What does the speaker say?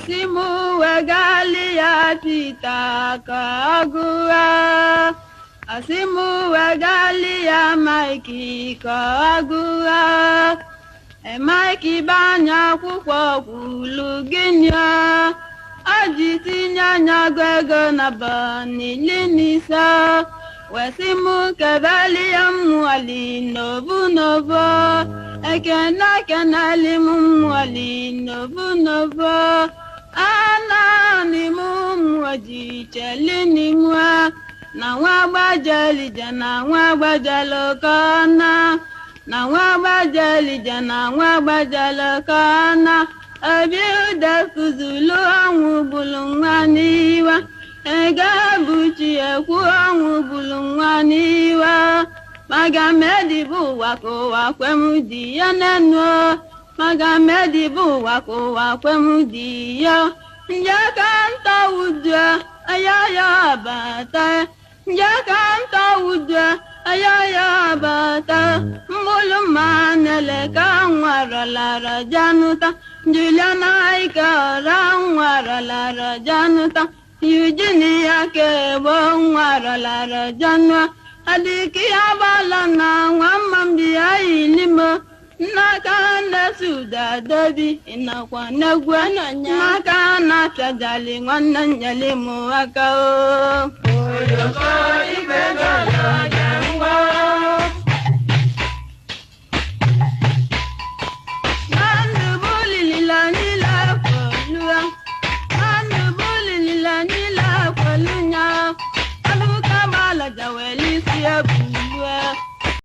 Asị m wegali ya Pita ka ọ gụọ. Asị m wegali ya Maịkị ka ọ gụọ. Maịkị banye akwụkwọ kwulu gịnị o ji tinye anya gụ ego na bọnili n'ise, wesị m kebeli ya mmụọli n'ovu n'ovu. Ekene keneli m mmụọli n'ovu n'ovu. Anani m mmụọ ji chelini mụa na nwa gbajelije na nwa gbajelokọna na nwa gbajelije na nwa gbajelokọna. Obi ude kụzulu ọnwụ gbulu nwa n'iwa ego buchi ekwu ọnwụ gbulu nwa n'iwa. Maga medibu ụwa ka ụwa kwe m di ya n'enu. Maga medibu ụwa ka ụwa kwe m di ya. Nje ka nta wudu aya ya bata, nje ka nta wudu aya ya bata. Mbụlụ ma nele ka nwarolara januta Juliana ike ọra nwarolara januta Eugenia kegbo nwarolara janua. Adịka ya gbala na nwa mmamdi ya ilimo nnaka na-esudadobi ịnọkwa n'egwu nnaka na-apịajali nwanne nyeli m aka o. Oyoko igwe gọlọ je ngwa.